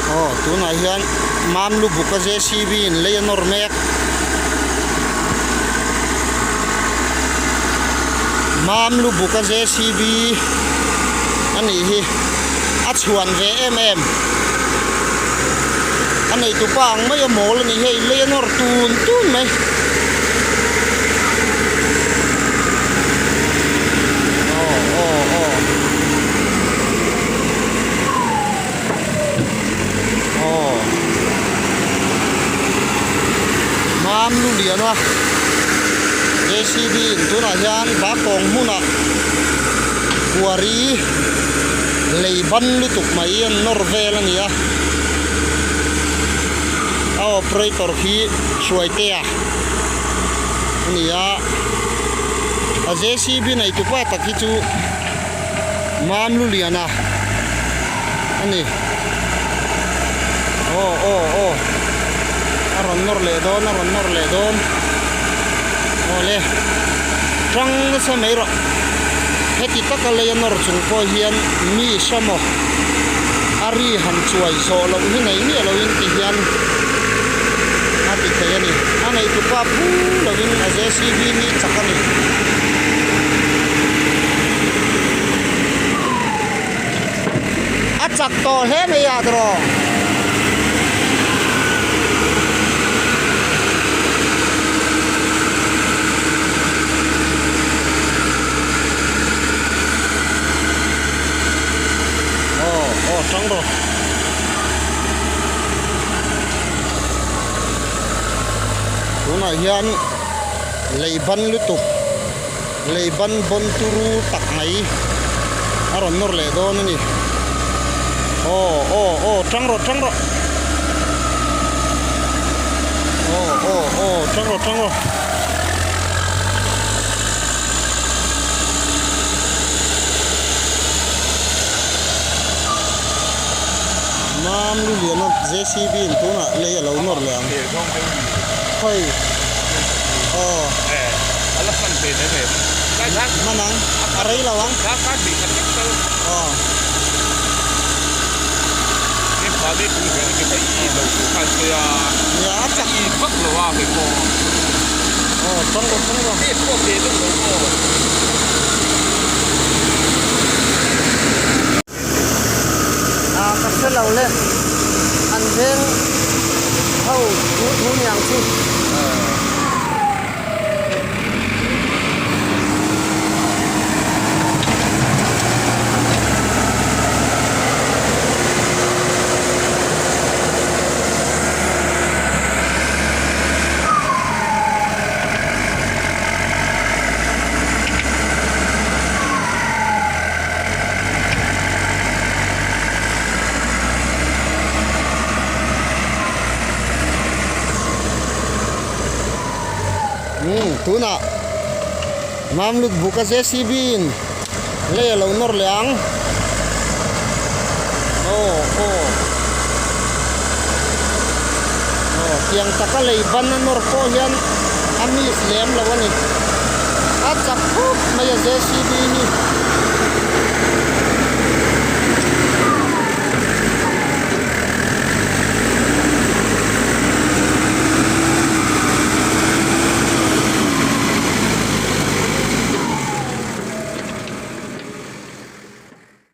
Aw tunah hian mam lu buk a JCB in lei a nawr mek. Mam lu buk a JCB a nih hi a chhuan ve em em. A neitu pa ang mai a mawl a ni hei lei a nawr tun tun mai. Aw aw aw. Aw Mam lu lian a JCB in tunah hian Bakawng hmunah Kuari lei ban lutuk mai an nawr vel a ni a a operator khi Hruaitea a ni a a JCB neitu pa tak hi chu. Mam lu lian a a ni aw aw aw a rawn nawr leh dawn a rawn nawr leh dawn awle tang nasa mai rawh heti taka lei a nawr chung pawh hian mi sawmaw a ri han chuai zawh loh hi nei miah loin ti hian a ti thei a ni a neihtupa phu lovin a JCB hi chak a ni. A chak tawh hle mai a tawrh. Aw aw tang rawh. Tunah hian lei ban lutuk lei ban bawn turu tak mai a rawn nawr leh dawn a ni. Aw aw aw tang rawh tang rawh. Aw aw aw tang rawh tang rawh. Mam lu lian a JCB in tunah lei a lo nawr leh ang. Khawi aw hman ang a rei lo ang aw. Nia a chak aw tawng rawh tawng rawh. Ah ka hre lo le an veng ho thu thu niang chu. Umm tunah Mamlut buk a JCB in lei a lo nawr leh ang aw aw aw tiang taka lei ban a nawr pawh hian a miss lem lo a ni a chak khawp mai a JCB hi.